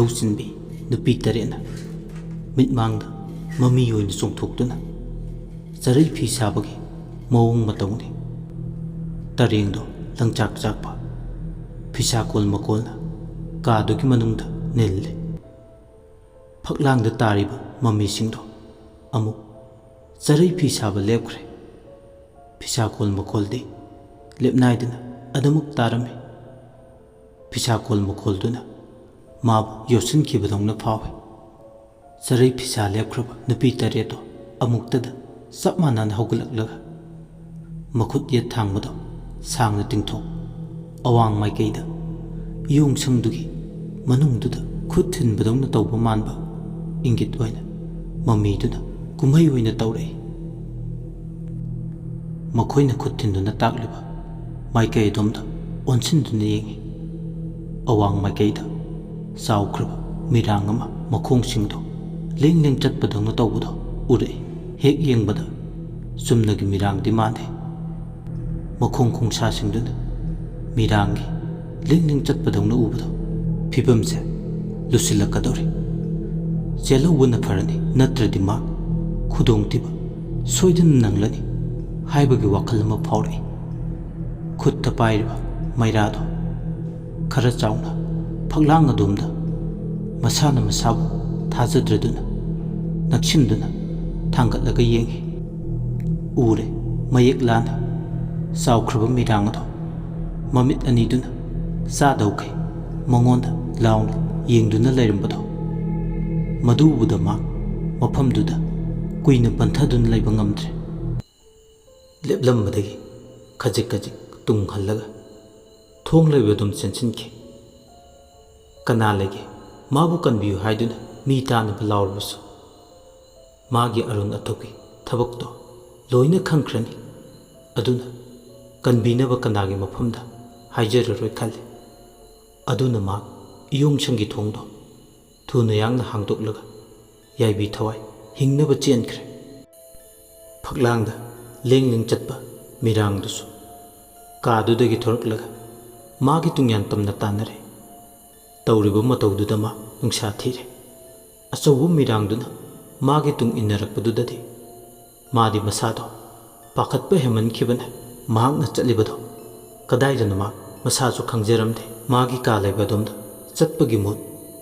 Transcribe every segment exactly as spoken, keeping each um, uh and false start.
ꯂꯧꯁꯤꯟꯕꯤ ꯅꯨꯄꯤ ꯇꯔꯦꯠꯅ ꯃꯤꯠꯃꯥꯡꯗ ꯃꯃꯤ ꯑꯣꯏꯅ ꯆꯣꯡꯊꯣꯛꯇꯨꯅ ꯆꯔꯩ ꯐꯤ ꯁꯥꯕꯒꯤ ꯃꯑꯣꯡ ꯃꯇꯧꯅꯤ꯫ ꯇꯔꯦꯡꯗꯣ ꯂꯪꯆꯥꯛ ꯆꯥꯛꯄ ꯐꯤꯁꯥꯀꯣꯜ ꯃꯀꯣꯜꯅ ꯀꯥꯗꯨꯒꯤ ꯃꯅꯨꯡꯗ ꯅꯤꯜꯂꯤ꯫ ꯐꯛꯂꯥꯡꯗ ꯇꯥꯔꯤꯕ ꯃꯃꯤꯁꯤꯡꯗꯣ ꯑꯃꯨꯛ ꯆꯔꯩ ꯐꯤ ꯁꯥꯕ ꯂꯦꯞꯈ꯭ꯔꯦ꯫ ꯐꯤꯁꯥꯀꯣꯜ ꯃꯈꯣꯜꯗꯤ ꯂꯦꯞꯅꯥꯏꯗꯅ ꯑꯗꯨꯃꯛ ꯇꯥꯔꯝꯃꯤ꯫ ꯐꯤꯁꯥꯀꯣꯜ ꯃꯈꯣꯜꯗꯨꯅ ꯃꯥꯕꯨ ꯌꯣꯠꯁꯤꯟꯈꯤꯕꯗꯧꯅ ꯐꯥꯎꯏ꯫ ꯆꯔꯩ ꯐꯤꯁꯥ ꯂꯦꯞꯈ꯭ꯔꯕ ꯅꯨꯄꯤ ꯇꯔꯦꯠꯇꯣ ꯑꯃꯨꯛꯇꯗ ꯆꯞ ꯃꯥꯟꯅꯅ ꯍꯧꯒꯠꯂꯛꯂꯒ ꯃꯈꯨꯠ ꯌꯦꯠ ꯊꯥꯡꯕꯗꯣ ꯁꯥꯡꯅ ꯇꯤꯡꯊꯣꯛ, ꯑꯋꯥꯡ ꯃꯥꯏꯀꯩꯗ ꯏꯌꯣꯡꯁꯪꯗꯨꯒꯤ ꯃꯅꯨꯡꯗꯨꯗ ꯈꯨꯠ ꯊꯤꯟꯕꯗꯧꯅ ꯇꯧꯕ ꯃꯥꯟꯕ ꯏꯪꯒꯤꯠ ꯑꯣꯏꯅ ꯃꯃꯤꯗꯨꯅ ꯀꯨꯝꯍꯩ ꯑꯣꯏꯅ ꯇꯧꯔꯛꯏ꯫ ꯃꯈꯣꯏꯅ ꯈꯨꯠ ꯊꯤꯟꯗꯨꯅ ꯇꯥꯛꯂꯤꯕ ꯃꯥꯏꯀꯩ ꯑꯗꯣꯝꯗ ꯑꯣꯟꯁꯤꯟꯗꯨꯅ ꯌꯦꯡꯏ꯫ ꯑꯋꯥꯡ ꯃꯥꯏꯀꯩꯗ ꯆꯥꯎꯈ꯭ꯔꯕ ꯃꯤꯔꯥꯡ ꯑꯃ ꯃꯈꯣꯡꯁꯤꯡꯗꯣ ꯂꯦꯡ ꯂꯦꯡ ꯆꯠꯄꯗꯧꯅ ꯇꯧꯕꯗꯣ ꯎꯔꯛꯏ꯫ ꯍꯦꯛ ꯌꯦꯡꯕꯗ ꯆꯨꯝꯅꯒꯤ ꯃꯤꯔꯥꯡꯗꯤ ꯃꯥꯟꯗꯦ꯫ ꯃꯈꯣꯡ ꯈꯣꯡꯁꯥꯁꯤꯡꯗꯨꯅ ꯃꯤꯔꯥꯡꯒꯤ ꯂꯤꯡ ꯂꯤꯡ ꯆꯠꯄꯗꯧꯅ ꯎꯕꯗꯣ ꯐꯤꯕꯝꯁꯦ ꯂꯨꯁꯤꯜꯂꯛꯀꯗꯧꯔꯦ꯫ ꯆꯦꯜꯍꯧꯕꯅ ꯐꯔꯅꯤ, ꯅꯠꯇ꯭ꯔꯗꯤ ꯃꯥ ꯈꯨꯗꯣꯡꯊꯤꯕ ꯁꯣꯏꯗꯅ ꯅꯪꯂꯅꯤ ꯍꯥꯏꯕꯒꯤ ꯋꯥꯈꯜ ꯑꯃ ꯐꯥꯎꯔꯛꯏ꯫ ꯈꯨꯠꯇ ꯄꯥꯏꯔꯤꯕ ꯃꯩꯔꯥꯗꯣ ꯈꯔ ꯆꯥꯎꯅ ꯐꯛꯂꯥꯡ ꯑꯗꯣꯝꯗ ꯃꯁꯥꯅ ꯃꯁꯥꯕꯨ ꯊꯥꯖꯗ꯭ꯔꯗꯨꯅ ꯅꯛꯁꯤꯟꯗꯨꯅ ꯊꯥꯡꯒꯠꯂꯒ ꯌꯦꯡꯏ꯫ ꯎꯔꯦ, ꯃꯌꯦꯛ ꯂꯥꯅ ꯆꯥꯎꯈ꯭ꯔꯕ ꯃꯤꯔꯥꯡ ꯑꯗꯣ ꯃꯃꯤꯠ ꯑꯅꯤꯗꯨꯅ ꯆꯥꯗꯧꯈꯩ ꯃꯉꯣꯟꯗ ꯂꯥꯎꯅ ꯌꯦꯡꯗꯨꯅ ꯂꯩꯔꯝꯕꯗꯣ꯫ ꯃꯗꯨ ꯎꯕꯗ ꯃꯥ ꯃꯐꯝꯗꯨꯗ ꯀꯨꯏꯅ ꯄꯟꯊꯗꯨꯅ ꯂꯩꯕ ꯉꯝꯗ꯭ꯔꯦ꯫ ꯂꯦꯞꯂꯝꯕꯗꯒꯤ ꯈꯖꯤꯛ ꯈꯖꯤꯛ ꯇꯨꯡ ꯍꯜꯂꯒ ꯊꯣꯡ ꯂꯩꯕ ꯑꯗꯨꯝ ꯆꯦꯟꯁꯤꯟꯈꯤ꯫ ꯀꯅꯥ ꯂꯩꯒꯦ? ꯃꯥꯕꯨ ꯀꯟꯕꯤꯌꯨ ꯍꯥꯏꯗꯨꯅ ꯃꯤ ꯇꯥꯅꯕ ꯂꯥꯎꯔꯕꯁꯨ ꯃꯥꯒꯤ ꯑꯔꯨꯟ ꯑꯊꯨꯞꯀꯤ ꯊꯕꯛꯇꯣ ꯂꯣꯏꯅ ꯈꯪꯈ꯭ꯔꯅꯤ꯫ ꯑꯗꯨꯅ ꯀꯟꯕꯤꯅꯕ ꯀꯅꯥꯒꯤ ꯃꯐꯝꯗ ꯍꯥꯏꯖꯔꯔꯣꯏ ꯈꯜꯂꯤ꯫ ꯑꯗꯨꯅ ꯃꯥ ꯏꯌꯣꯡꯁꯪꯒꯤ ꯊꯣꯡꯗꯣ ꯊꯨꯅ ꯌꯥꯡꯅ ꯍꯥꯡꯗꯣꯛꯂꯒ ꯌꯥꯏꯕꯤ ꯊꯋꯥꯏ ꯍꯤꯡꯅꯕ ꯆꯦꯟꯈ꯭ꯔꯦ꯫ ꯐꯛꯂꯥꯡꯗ ꯂꯦꯡ ꯂꯦꯡ ꯆꯠꯄ ꯃꯤꯔꯥꯡꯗꯨꯁꯨ ꯀꯥꯗꯨꯗꯒꯤ ꯊꯣꯔꯛꯂꯒ ꯃꯥꯒꯤ ꯇꯨꯡꯌꯥꯟ ꯇꯝꯅ ꯇꯥꯟꯅꯔꯦ꯫ ꯇꯧꯔꯤꯕ ꯃꯇꯧꯗꯨꯗ ꯃꯥ ꯅꯨꯡꯁꯥ ꯊꯤꯔꯦ꯫ ꯑꯆꯧꯕ ꯃꯤꯔꯥꯡꯗꯨꯅ ꯃꯥꯒꯤ ꯇꯨꯡ ꯏꯟꯅꯔꯛꯄꯗꯨꯗꯗꯤ ꯃꯥꯗꯤ ꯃꯁꯥꯗꯣ ꯄꯥꯈꯠꯄ ꯍꯦꯟꯃꯟꯈꯤꯕꯅ ꯃꯍꯥꯛꯅ ꯆꯠꯂꯤꯕꯗꯣ ꯀꯗꯥꯏꯗꯅꯣ ꯃꯥ ꯃꯁꯥꯁꯨ ꯈꯪꯖꯔꯝꯗꯦ꯫ ꯃꯥꯒꯤ ꯀꯥ ꯂꯩꯕ ꯑꯗꯣꯝꯗ ꯆꯠꯄꯒꯤ ꯃꯍꯨꯠ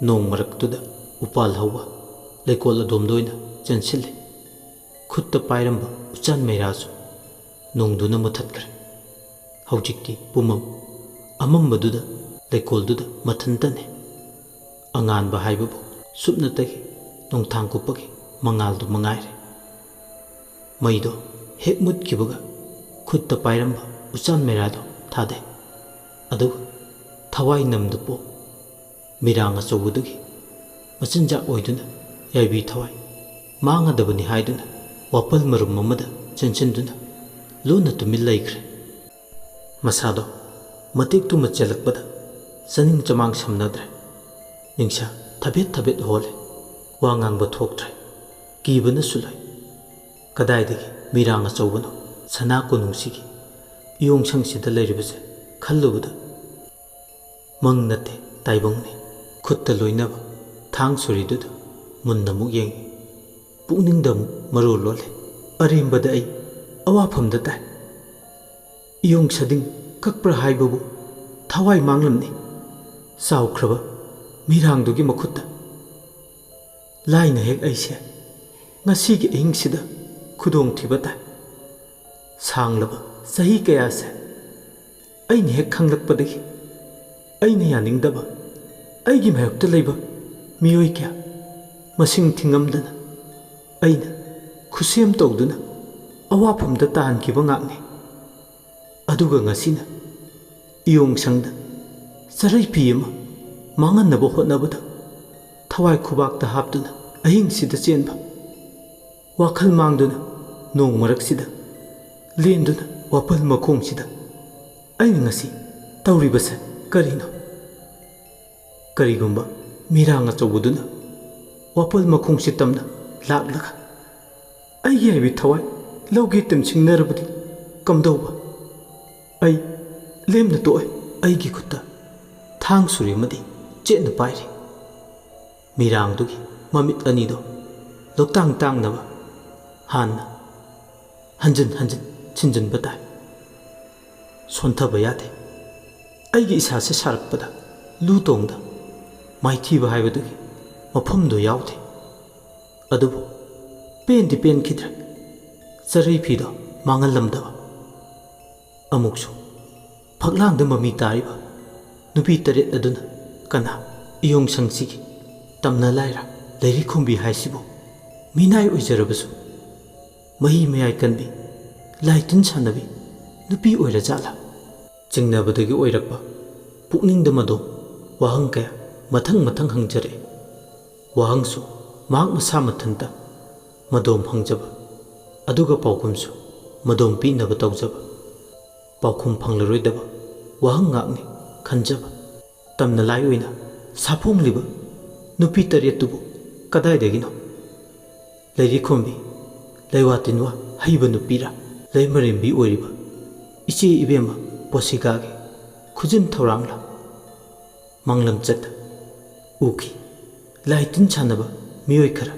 ꯅꯣꯡ ꯃꯔꯛꯇꯨꯗ ꯎꯄꯥꯜ ꯍꯧꯕ ꯂꯩꯀꯣꯜ ꯑꯗꯣꯝꯗ ꯑꯣꯏꯅ ꯆꯦꯟꯁꯤꯜꯂꯦ꯫ ꯈꯨꯠꯇ ꯄꯥꯏꯔꯝꯕ ꯎꯆꯥꯟ ꯃꯩꯔꯥꯁꯨ ꯅꯣꯡꯗꯨꯅ ꯃꯨꯊꯠꯈ꯭ꯔꯦ꯫ ꯍꯧꯖꯤꯛꯇꯤ ꯄꯨꯝꯃꯝ ꯑꯃꯝꯕꯗꯨꯗ ꯂꯩꯀꯣꯜꯗꯨꯗ ꯃꯊꯟꯇꯅꯦ꯫ ꯑꯉꯥꯟꯕ ꯍꯥꯏꯕꯕꯨ ꯁꯨꯞꯅꯇꯒꯤ ꯅꯣꯡꯊꯥꯡ ꯀꯨꯞꯄꯒꯤ ꯃꯉꯥꯜꯗꯨ ꯃꯉꯥꯏꯔꯦ꯫ ꯃꯩꯗꯣ ꯍꯦꯛ ꯃꯨꯠꯈꯤꯕꯒ ꯈꯨꯠꯇ ꯄꯥꯏꯔꯝꯕ ꯎꯆꯥꯟ ꯃꯩꯔꯥꯗꯣ ꯊꯥꯗꯩ꯫ ꯑꯗꯨꯒ ꯊꯋꯥꯏ ꯅꯝꯗ ꯄꯣꯛ ꯃꯤꯔꯥꯡ ꯑꯆꯧꯕꯗꯨꯒꯤ ꯃꯆꯤꯟꯖꯥꯛ ꯑꯣꯏꯗꯨꯅ ꯌꯥꯏꯕꯤ ꯊꯋꯥꯏ ꯃꯥꯡꯉꯗꯕꯅꯤ ꯍꯥꯏꯗꯨꯅ ꯋꯥꯄꯜ ꯃꯔꯨꯝ ꯑꯃꯗ ꯆꯦꯟꯁꯤꯟꯗꯨꯅ ꯂꯨꯅ ꯇꯨꯃꯤꯟ ꯂꯩꯈ꯭ꯔꯦ꯫ ꯃꯁꯥꯗꯣ ꯃꯇꯦꯛꯇꯨꯃ ꯆꯦꯜꯂꯛꯄꯗ ꯆꯅꯤꯡ ꯆꯃꯥꯡ ꯁꯝꯅꯗ꯭ꯔꯦ꯫ ꯅꯤꯡꯁꯥ ꯊꯕꯦꯠ ꯊꯕꯦꯠ ꯍꯣꯜꯂꯦ꯫ ꯋꯥ ꯉꯥꯡꯕ ꯊꯣꯛꯇ꯭ꯔꯦ꯫ ꯀꯤꯕꯅꯁꯨ ꯂꯣꯏ꯫ ꯀꯗꯥꯏꯗꯒꯤ ꯃꯤꯔꯥꯡ ꯑꯆꯧꯕꯅꯣ ꯁꯅꯥ ꯀꯣꯅꯨꯡꯁꯤꯒꯤ ꯏꯌꯣꯡꯁꯪꯁꯤꯗ ꯂꯩꯔꯤꯕꯁꯦ ꯈꯜꯂꯨꯕꯗ ꯃꯪ ꯅꯠꯇꯦ, ꯇꯥꯏꯕꯪꯅꯤ꯫ ꯈꯨꯠꯇ ꯂꯣꯏꯅꯕ ꯊꯥꯡ ꯁꯨꯔꯤꯗꯨꯗ ꯃꯨꯟꯅ ꯑꯃꯨꯛ ꯌꯦꯡꯉꯤ꯫ ꯄꯨꯛꯅꯤꯡꯗ ꯑꯃꯨꯛ ꯃꯔꯨ ꯂꯣꯜꯂꯦ꯫ ꯑꯔꯦꯝꯕꯗ ꯑꯩ ꯑꯋꯥꯐꯝꯗ ꯇꯥꯏ꯫ ꯏꯌꯣꯡ ꯁꯥꯗꯤꯡ ꯀꯛꯄ꯭ꯔꯥ ꯍꯥꯏꯕꯕꯨ ꯊꯋꯥꯏ ꯃꯥꯡꯂꯝꯅꯤ꯫ ꯆꯥꯎꯈ꯭ꯔꯕ ꯃꯤꯔꯥꯡꯗꯨꯒꯤ ꯃꯈꯨꯠꯇ꯫ ꯂꯥꯏꯅ ꯍꯦꯛ ꯑꯩꯁꯦ ꯉꯁꯤꯒꯤ ꯑꯍꯤꯡꯁꯤꯗ ꯈꯨꯗꯣꯡꯊꯤꯕ ꯇꯥꯏ꯫ ꯁꯥꯡꯂꯕ ꯆꯍꯤ ꯀꯌꯥꯁꯦ ꯑꯩꯅ ꯍꯦꯛ ꯈꯪꯂꯛꯄꯗꯒꯤ ꯑꯩꯅ ꯌꯥꯅꯤꯡꯗꯕ ꯑꯩꯒꯤ ꯃꯥꯌꯣꯛꯇ ꯂꯩꯕ ꯃꯤꯑꯣꯏ ꯀꯌꯥ ꯃꯁꯤꯡ ꯊꯤꯉꯝꯗꯅ ꯑꯩꯅ ꯈꯨꯠꯁꯦꯝ ꯇꯧꯗꯨꯅ ꯑꯋꯥꯐꯝꯗ ꯇꯥꯍꯟꯈꯤꯕ ꯉꯥꯛꯅꯤ꯫ ꯑꯗꯨꯒ ꯉꯁꯤꯅ ꯏꯌꯣꯡ ꯁꯪꯗ ꯆꯔꯩ ꯐꯤ ꯑꯃ ꯃꯥꯡꯍꯟꯅꯕ ꯍꯣꯠꯅꯕꯗ ꯊꯋꯥꯏ ꯈꯨꯕꯥꯛꯇ ꯍꯥꯞꯇꯨꯅ ꯑꯍꯤꯡꯁꯤꯗ ꯆꯦꯟꯕ, ꯋꯥꯈꯜ ꯃꯥꯡꯗꯨꯅ ꯅꯣꯡ ꯃꯔꯛꯁꯤꯗ ꯂꯦꯟꯗꯨꯅ ꯋꯥꯄꯜ ꯃꯈꯣꯡꯁꯤꯗ ꯑꯩꯅ ꯉꯁꯤ ꯇꯧꯔꯤꯕꯁꯦ ꯀꯔꯤꯅꯣ? ꯀꯔꯤꯒꯨꯝꯕ ꯃꯤꯔꯥꯡ ꯑꯆꯧꯕꯗꯨꯅ ꯋꯥꯄꯜ ꯃꯈꯣꯡꯁꯤ ꯇꯝꯅ ꯂꯥꯛꯂꯒ ꯑꯩꯒꯤ ꯍꯥꯏꯕꯤ ꯊꯋꯥꯏ ꯂꯧꯒꯦ ꯇꯤꯝꯁꯤꯡꯅꯔꯕꯗꯤ ꯀꯝꯗꯧꯕ? ꯑꯩ ꯂꯦꯝꯅ ꯇꯣꯛꯑꯦ꯫ ꯑꯩꯒꯤ ꯈꯨꯠꯇ ꯊꯥꯡ ꯁꯨꯔꯤ ꯑꯃꯗꯤ ꯆꯦꯠꯅ ꯄꯥꯏꯔꯤ꯫ ꯃꯤꯔꯥꯡꯗꯨꯒꯤ ꯃꯃꯤꯠ ꯑꯅꯤꯗꯣ ꯂꯣꯛꯇꯥꯡ ꯇꯥꯡꯅꯕ ꯍꯥꯟꯅ ꯍꯟꯖꯤꯟ ꯍꯟꯖꯤꯟ ꯁꯤꯟꯖꯤꯟꯕ ꯇꯥꯏ꯫ ꯁꯣꯟꯊꯕ ꯌꯥꯗꯦ꯫ ꯑꯩꯒꯤ ꯏꯁꯥꯁꯦ ꯁꯥꯔꯛꯄꯗ ꯂꯨ ꯇꯣꯡꯗ ꯃꯥꯏꯊꯤꯕ ꯍꯥꯏꯕꯗꯨꯒꯤ ꯃꯐꯝꯗꯨ ꯌꯥꯎꯗꯦ꯫ ꯑꯗꯨꯕꯨ ꯄꯦꯟꯗꯤ ꯄꯦꯟꯈꯤꯗ꯭ꯔꯦ꯫ ꯆꯔꯩ ꯐꯤꯗꯣ ꯃꯥꯡꯍꯜꯂꯝꯗꯕ꯫ ꯑꯃꯨꯛꯁꯨ ꯐꯛꯂꯥꯡꯗ ꯃꯃꯤ ꯇꯥꯔꯤꯕ ꯅꯨꯄꯤ ꯇꯔꯦꯠ ꯑꯗꯨꯅ ꯀꯅꯥ? ꯏꯌꯣꯡ ꯁꯪꯁꯤꯒꯤ ꯇꯝꯅ ꯂꯥꯏꯔ ꯂꯩꯔꯤ ꯈꯨꯝꯕꯤ ꯍꯥꯏꯁꯤꯕꯨ ꯃꯤꯅꯥꯏ ꯑꯣꯏꯖꯔꯕꯁꯨ ꯃꯍꯤ ꯃꯌꯥꯏ ꯀꯟꯕꯤ, ꯂꯥꯏ ꯇꯤꯟ ꯁꯥꯟꯅꯕꯤ ꯅꯨꯄꯤ ꯑꯣꯏꯔꯖꯥꯠꯂꯥ? ꯆꯤꯡꯅꯕꯗꯒꯤ ꯑꯣꯏꯔꯛꯄ ꯄꯨꯛꯅꯤꯡꯗ ꯃꯗꯣ ꯋꯥꯍꯪ ꯀꯌꯥ ꯃꯊꯪ ꯃꯊꯪ ꯍꯪꯖꯔꯛꯏ꯫ ꯋꯥꯍꯪꯁꯨ ꯃꯍꯥꯛ ꯃꯁꯥ ꯃꯊꯟꯇ ꯃꯗꯣꯝ ꯍꯪꯖꯕ, ꯑꯗꯨꯒ ꯄꯥꯎꯈꯨꯝꯁꯨ ꯃꯗꯣꯝ ꯄꯤꯅꯕ ꯇꯧꯖꯕ꯫ ꯄꯥꯎꯈꯨꯝ ꯐꯪꯂꯔꯣꯏꯗꯕ ꯋꯥꯍꯪ ꯉꯥꯛꯅꯤ ꯈꯟꯖꯕ꯫ ꯇꯝꯅ ꯂꯥꯏ ꯑꯣꯏꯅ ꯁꯥꯐꯣꯡꯂꯤꯕ ꯅꯨꯄꯤ ꯇꯔꯦꯠꯇꯨꯕꯨ ꯀꯗꯥꯏꯗꯒꯤꯅꯣ? ꯂꯩꯔꯤ ꯈꯣꯝꯕꯤ, ꯂꯩꯋꯥ ꯇꯤꯟꯋꯥ ꯍꯩꯕ ꯅꯨꯄꯤꯔꯥ? ꯂꯩꯃꯔꯦꯝꯕꯤ ꯑꯣꯏꯔꯤꯕ ꯏꯆꯦ ꯏꯕꯦꯝꯃ ꯄꯣꯁꯤꯀꯥꯒꯤ ꯈꯨꯖꯤꯟ ꯊꯧꯔꯥꯡꯂꯥ? ꯃꯪꯂꯝꯆꯠꯇ ꯎꯈꯤ꯫ ꯂꯥꯏ ꯇꯤꯟ ꯁꯥꯟꯅꯕ ꯃꯤꯑꯣꯏ ꯈꯔ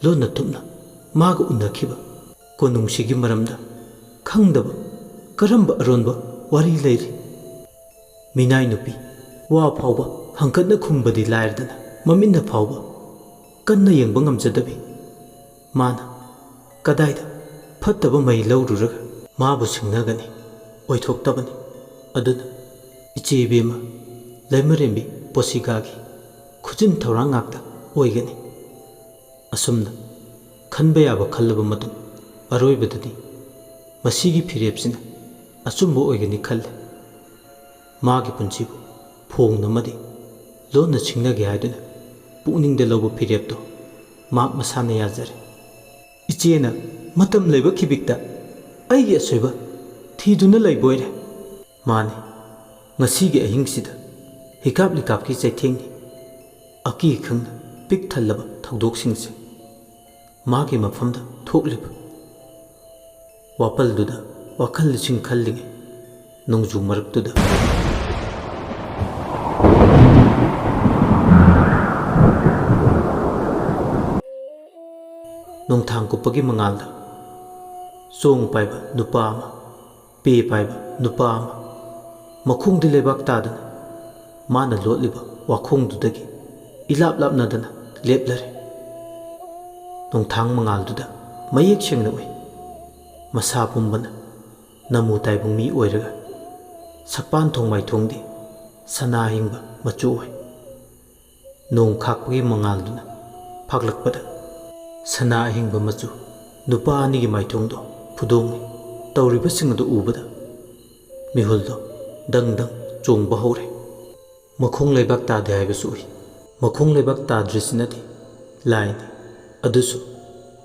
ꯂꯣꯟꯅ ꯊꯨꯞꯅ ꯃꯥꯒ ꯎꯅꯈꯤꯕ꯫ ꯀꯣꯅꯨꯡꯁꯤꯒꯤ ꯃꯔꯝꯗ ꯈꯪꯗꯕ ꯀꯔꯝꯕ ꯑꯔꯣꯟꯕ ꯋꯥꯔꯤ ꯂꯩꯔꯤ? ꯃꯤꯅꯥꯏ ꯅꯨꯄꯤ ꯋꯥ ꯐꯥꯎꯕ ꯍꯪꯀꯠꯅ ꯈꯨꯝꯕꯗꯤ ꯂꯥꯏꯔꯗꯅ, ꯃꯃꯤꯠꯅ ꯐꯥꯎꯕ ꯀꯟꯅ ꯌꯦꯡꯕ ꯉꯝꯖꯗꯕꯤ꯫ ꯃꯥꯅ ꯀꯗꯥꯏꯗ ꯐꯠꯇꯕ ꯃꯍꯩ ꯂꯧꯔꯨꯔꯒ ꯃꯥꯕꯨ ꯁꯤꯡꯅꯒꯅꯤ? ꯑꯣꯏꯊꯣꯛꯇꯕꯅꯤ꯫ ꯑꯗꯨꯅ ꯏꯆꯦ ꯏꯕꯦꯝꯃ ꯂꯩꯃꯔꯦꯝꯕꯤ ꯄꯣꯁꯤꯀꯥꯒꯤ ꯈꯨꯖꯤꯟ ꯊꯧꯔꯥꯡ ꯉꯥꯛꯇ ꯑꯣꯏꯒꯅꯤ꯫ ꯑꯁꯨꯝꯅ ꯈꯟꯕ ꯌꯥꯕ ꯈꯜꯂꯕ ꯃꯇꯨꯡ, ꯑꯔꯣꯏꯕꯗꯗꯤ ꯃꯁꯤꯒꯤ ꯐꯤꯔꯦꯞꯁꯤꯅ ꯑꯆꯨꯝꯕ ꯑꯣꯏꯒꯅꯤ ꯈꯜꯂꯦ꯫ ꯃꯥꯒꯤ ꯄꯨꯟꯁꯤꯕꯨ ꯐꯣꯡꯅ ꯑꯃꯗꯤ ꯂꯣꯟꯅ ꯁꯤꯡꯅꯒꯦ ꯍꯥꯏꯗꯨꯅ ꯄꯨꯛꯅꯤꯡꯗ ꯂꯧꯕ ꯐꯤꯔꯦꯞꯇꯣ ꯃꯍꯥꯛ ꯃꯁꯥꯅ ꯌꯥꯖꯔꯦ꯫ ꯏꯆꯦꯅ ꯃꯇꯝ ꯂꯩꯕ ꯈꯤꯕꯤꯛꯇ ꯑꯩꯒꯤ ꯑꯁꯣꯏꯕ ꯊꯤꯗꯨꯅ ꯂꯩꯕ ꯑꯣꯏꯔꯦ꯫ ꯃꯥꯅꯤ, ꯉꯁꯤꯒꯤ ꯑꯍꯤꯡꯁꯤꯗ ꯍꯤꯀꯥꯞ ꯂꯤꯀꯥꯞꯀꯤ ꯆꯩꯊꯦꯡꯅꯤ꯫ ꯑꯀꯤ ꯈꯪꯅ ꯄꯤꯛ ꯊꯜꯂꯕ ꯊꯧꯗꯣꯛꯁꯤꯡꯁꯦ ꯃꯥꯒꯤ ꯃꯐꯝꯗ ꯊꯣꯛꯂꯤꯕ꯫ ꯋꯥꯄꯜꯗꯨꯗ ꯋꯥꯈꯜ ꯂꯤꯁꯤꯡ ꯈꯜꯂꯤꯉꯩ ꯅꯣꯡꯖꯨ ꯃꯔꯛꯇꯨꯗ ꯅꯣꯡꯊꯥꯡ ꯀꯨꯞꯄꯒꯤ ꯃꯉꯥꯜꯗ ꯆꯣꯡ ꯄꯥꯏꯕ ꯅꯨꯄꯥ ꯑꯃ, ꯄꯦ ꯄꯥꯏꯕ ꯅꯨꯄꯥ ꯑꯃ, ꯃꯈꯣꯡꯗꯤ ꯂꯩꯕꯥꯛ ꯇꯥꯗꯅ ꯃꯥꯅ ꯂꯣꯠꯂꯤꯕ ꯋꯥꯈꯣꯡꯗꯨꯗꯒꯤ ꯏꯂꯥꯞ ꯂꯥꯞꯅꯗꯅ ꯂꯦꯞꯂꯔꯦ꯫ ꯅꯣꯡꯊꯥꯡ ꯃꯉꯥꯜꯗꯨꯗ ꯃꯌꯦꯛ ꯁꯦꯡꯅ ꯎꯏ꯫ ꯃꯁꯥ ꯄꯨꯝꯕꯅ ꯅꯃꯨ ꯇꯥꯏꯕꯨꯡ ꯃꯤ ꯑꯣꯏꯔꯒ ꯁꯛꯄꯥꯟ ꯊꯣꯡ ꯃꯥꯏꯊꯣꯡꯗꯤ ꯁꯅꯥ ꯑꯍꯤꯡꯕ ꯃꯆꯨ ꯑꯣꯏ꯫ ꯅꯣꯡ ꯈꯥꯛꯄꯒꯤ ꯃꯉꯥꯜꯗꯨꯅ ꯐꯥꯛꯂꯛꯄꯗ ꯁꯅꯥ ꯑꯍꯤꯡꯕ ꯃꯆꯨ ꯅꯨꯄꯥ ꯑꯅꯤꯒꯤ ꯃꯥꯏꯊꯣꯡꯗꯣ ꯐꯨꯗꯣꯡꯉꯤ꯫ ꯇꯧꯔꯤꯕꯁꯤꯡ ꯑꯗꯨ ꯎꯕꯗ ꯃꯤꯍꯨꯜꯗꯣ ꯗꯪ ꯗꯪ ꯆꯣꯡꯕ ꯍꯧꯔꯦ꯫ ꯃꯈꯣꯡ ꯂꯩꯕꯥꯛ ꯇꯥꯗꯦ ꯍꯥꯏꯕꯁꯨ ꯎꯏ꯫ ꯃꯈꯣꯡ ꯂꯩꯕꯥꯛ ꯇꯥꯗ꯭ꯔꯤꯁꯤꯅꯗꯤ ꯂꯥꯏꯅꯤ, ꯑꯗꯨꯁꯨ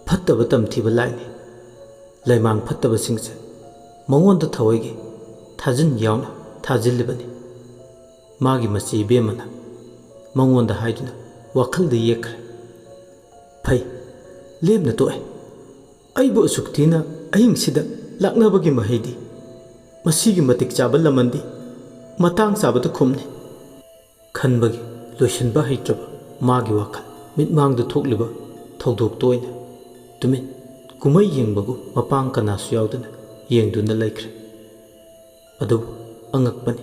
ꯐꯠꯇꯕ ꯇꯝꯊꯤꯕ ꯂꯥꯏꯅꯤ꯫ ꯂꯩꯃꯥꯡ ꯐꯠꯇꯕꯁꯤꯡꯁꯦ ꯃꯉꯣꯟꯗ ꯊꯋꯥꯏꯒꯤ ꯊꯥꯖꯤꯟ ꯌꯥꯎꯅ ꯊꯥꯖꯤꯜꯂꯤꯕꯅꯤ꯫ ꯃꯥꯒꯤ ꯃꯆꯦ ꯏꯕꯦꯝꯃꯅ ꯃꯉꯣꯟꯗ ꯍꯥꯏꯗꯨꯅ ꯋꯥꯈꯜꯗ ꯌꯦꯛꯈ꯭ꯔꯦ꯫ "ꯐꯩ, ꯂꯦꯝꯅ ꯇꯣꯛꯑꯦ꯫ ꯑꯩꯕꯨ ꯑꯁꯨꯛ ꯊꯤꯅ ꯑꯍꯤꯡꯁꯤꯗ ꯂꯥꯛꯅꯕꯒꯤ ꯃꯍꯩꯗꯤ ꯃꯁꯤꯒꯤ ꯃꯇꯤꯛ ꯆꯥꯕ ꯂꯃꯟꯗꯤ ꯃꯇꯥꯡ ꯆꯥꯕꯗ ꯈꯨꯝꯅꯤ" ꯈꯟꯕꯒꯤ ꯂꯣꯏꯁꯤꯟꯕ ꯍꯩꯇ꯭ꯔꯕ ꯃꯥꯒꯤ ꯋꯥꯈꯜ ꯃꯤꯠꯃꯥꯡꯗ ꯊꯣꯛꯂꯤꯕ ꯊꯧꯗꯣꯛꯇ ꯑꯣꯏꯅ ꯇꯨꯃꯤꯟ ꯀꯨꯝꯍꯩ ꯌꯦꯡꯕꯒꯨꯝ ꯃꯄꯥꯡ ꯀꯅꯥꯁꯨ ꯌꯥꯎꯗꯅ ꯌꯦꯡꯗꯨꯅ ꯂꯩꯈ꯭ꯔꯦ꯫ ꯑꯗꯨꯕꯨ ꯑꯉꯛꯄꯅꯤ,